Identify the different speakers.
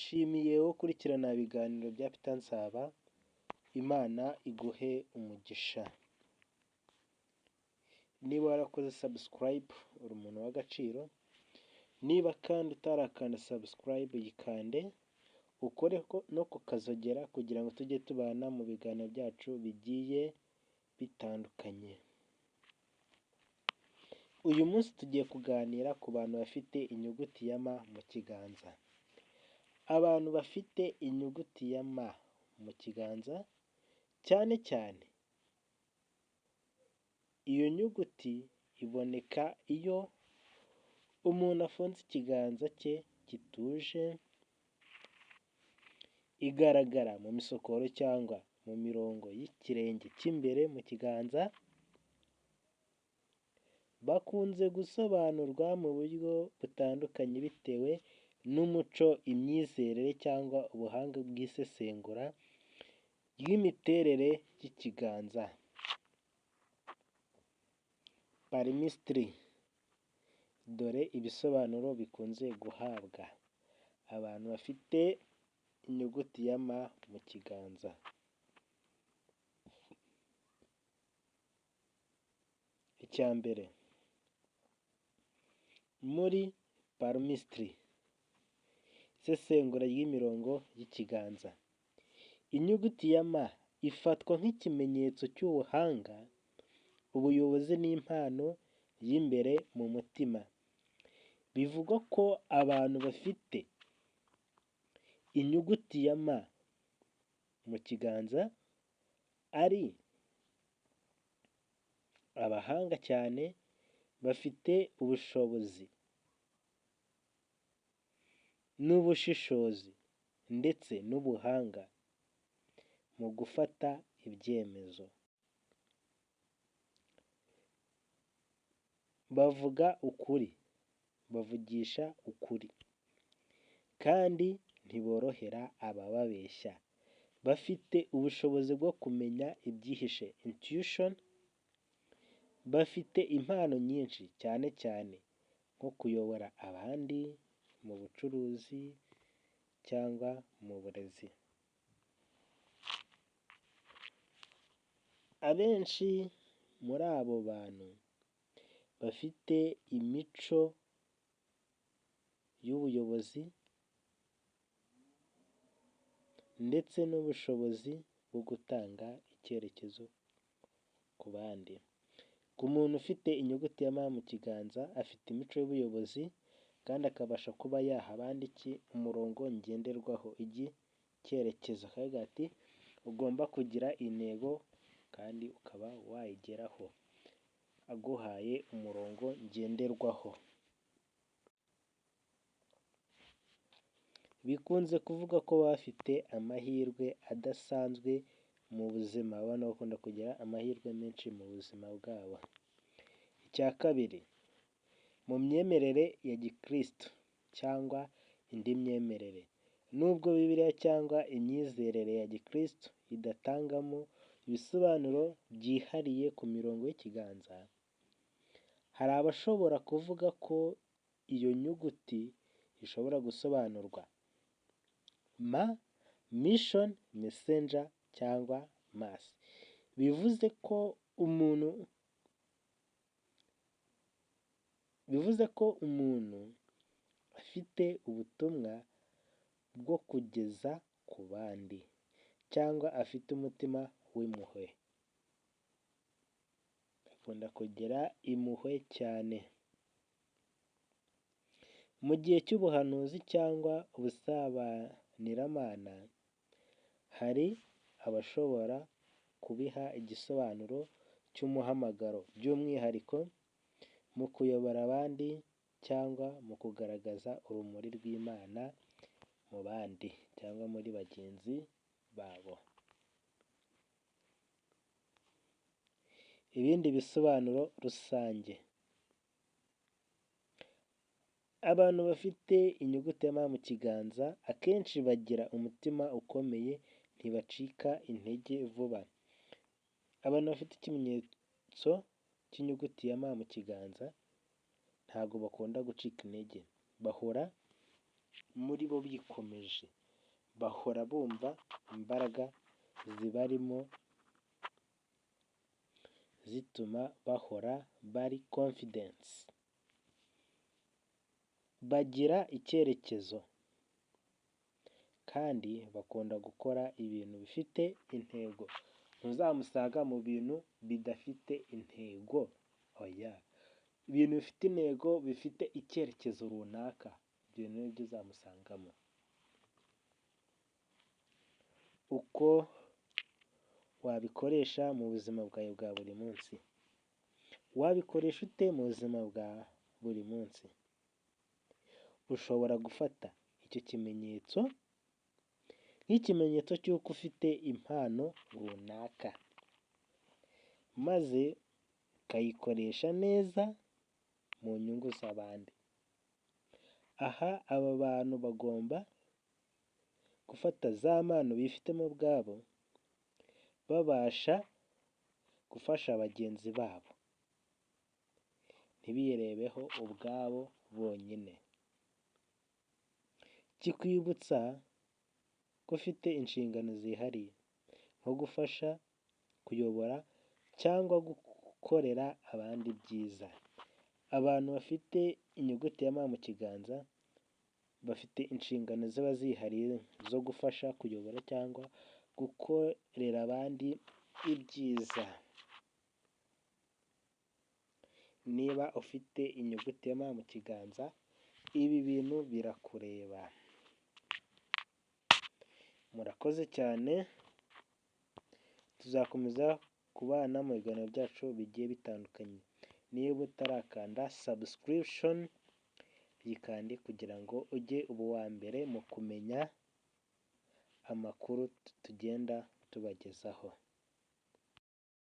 Speaker 1: Nshimiye wowe ukurikirana ibiganiro bya Peter Nsaba, Imana iguhe umugisha. Niba warakoze subscribe uri umuntu w'agaciro, niba kandi utarakanda subscribe yikande, ukore no kukazogera kugira ngo tujye tubana mu biganiro byacu bigiye bitandukanye. Uyu munsi tugiye kuganira ku bantu bafite inyuguti ya M mu kiganza. Abantu bafite inyuguti ya M mu kiganza, cyane cyane iyo nyuguti iboneka iyo umuntu afunze ikiganza cye gituje, igaragara mu misokoro cyangwa mu mirongo y'ikirenge cy'imbere mu kiganza, bakunze gusobanurwa mu buryo butandukanye bitewe n'umuco, imyizerere cyangwa ubuhanga bw'isesengura ry'imiterere y'ikiganza. Palmistry, dore ibisobanuro bikunze guhabwa abantu bafite inyuguti ya M mu kiganza. Icya mbere, muri palmistry, isesengura ry'imirongo y'ikiganza, inyuguti ya M ifatwa nk'ikimenyetso cy'ubuhanga, ubuyobozi n'impano y'imbere mu mutima. Bivugwa ko abantu bafite inyuguti ya M mu kiganza ari abahanga cyane, bafite ubushobozi n'ubushishozi ndetse n'ubuhanga mu gufata ibyemezo. Bavuga ukuri, bavugisha ukuri kandi ntiborohera abababeshya. Bafite ubushobozi bwo kumenya ibyihishe intuition, bafite impano nyinshi cyane cyane nko kuyobora abandi mu bucuruzi cyangwa mu burezi. Abenshi muri abo bantu bafite imico y'ubuyobozi ndetse n'ubushobozi bwo gutanga icyerekezo ku bandi. Ku muntu ufite inyuguti ya M mu kiganza, afite imico y'ubuyobozi kandi akabasha kuba yaha abandi iki umurongo ngenderwaho, icyerekezo, akavuga ati ugomba kugira intego kandi ukaba wayigeraho, aguhaye umurongo ngenderwaho. Bikunze kuvuga ko baba bafite amahirwe adasanzwe mu buzima, abana bakunda kugira amahirwe menshi mu buzima bwabo. Icya kabiri, mu myemerere ya gikristo cyangwa indi myemerere, nubwo Bibiliya cyangwa imyizerere ya gikristo idatangamo ibisobanuro byihariye ku mirongo y'ikiganza, hari abashobora kuvuga ko iyo nyuguti ishobora gusobanurwa M, mission, messenger cyangwa mass. Bivuze ko umuntu afite ubutumwa bwo kugeza ku bandi cyangwa afite umutima w'impuhwe. Akunda kugira impuhwe cyane. Mu gihe cy'ubuhanuzi cyangwa ubusabaniramana, hari abashobora kubiha igisobanuro cy'umuhamagaro, by'umwihariko mu kuyobora abandi cyangwa mu kugaragaza urumuri rw'Imana mu bandi cyangwa muri bagenzi babo. Ibindi bisobanuro rusange, abantu bafite inyuguti ya M mu kiganza akenshi bagira umutima ukomeye, ntibacika intege vuba. Abantu bafite ikimenyetso cy'inyuguti ya M mu kiganza ntabwo bakunda gucika intege, bahora muri bo bikomeje, bahora bumva imbaraga zibarimo zituma bahora bari confidence. Bagira icyerekezo kandi bakunda gukora ibintu bifite intego. Ntuzamusanga mu bintu bidafite intego, oya. Ibintu bifite intego, bifite icyerekezo runaka, ibyo bintu nibyo uzamusangamo. Uko wabikoresha mu buzima bwawe bwa buri munsi. Wabikoresha ute mu buzima bwa buri munsi? Ushobora gufata icyo kimenyetso nk'ikimenyetso cy'uko ufite impano runaka, maze ukayikoresha neza mu nyungu z'abandi. Aha aba bantu bagomba gufata za mpano bifitemo ubwabo, babasha gufasha bagenzi babo, ntibirebeho ubwabo bonyine. Kikwibutsa ko ufite inshingano zihariye nko gufasha, kuyobora cyangwa gukorera abandi ibyiza. Abantu bafite inyuguti ya M mu kiganza bafite inshingano ziba zihariye zo gufasha, kuyobora cyangwa gukorera abandi ibyiza. Niba ufite inyuguti ya M mu kiganza, ibi bintu birakureba. Murakoze cyane, tuzakomeza kubana mu biganiro byacu bigiye bitandukanye. Niba utarakanda subscription, yikande kugira ngo ujye uba uwa mbere mu kumenya amakuru tugenda tubagezaho.